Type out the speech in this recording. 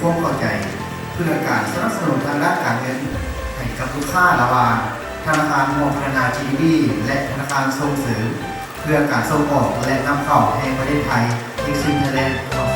ຄວາມເຂົ້າໃຈເພື່ອການສະໜັບສະໜູນທາງດ້ານການເງິນໃຫ້ກັບລູກຄ້າລະຫວ່າງທະນາຄານຫູ້ພັດທະນາ GDB ແລະ ທະນາຄານສົ່ງເສີມເພື່ອການສົ່ງອອກ ແລະ ນຳເຂົ້າແຫ່ງປະເທດໄທ Exim Thailand ຮ່ວມ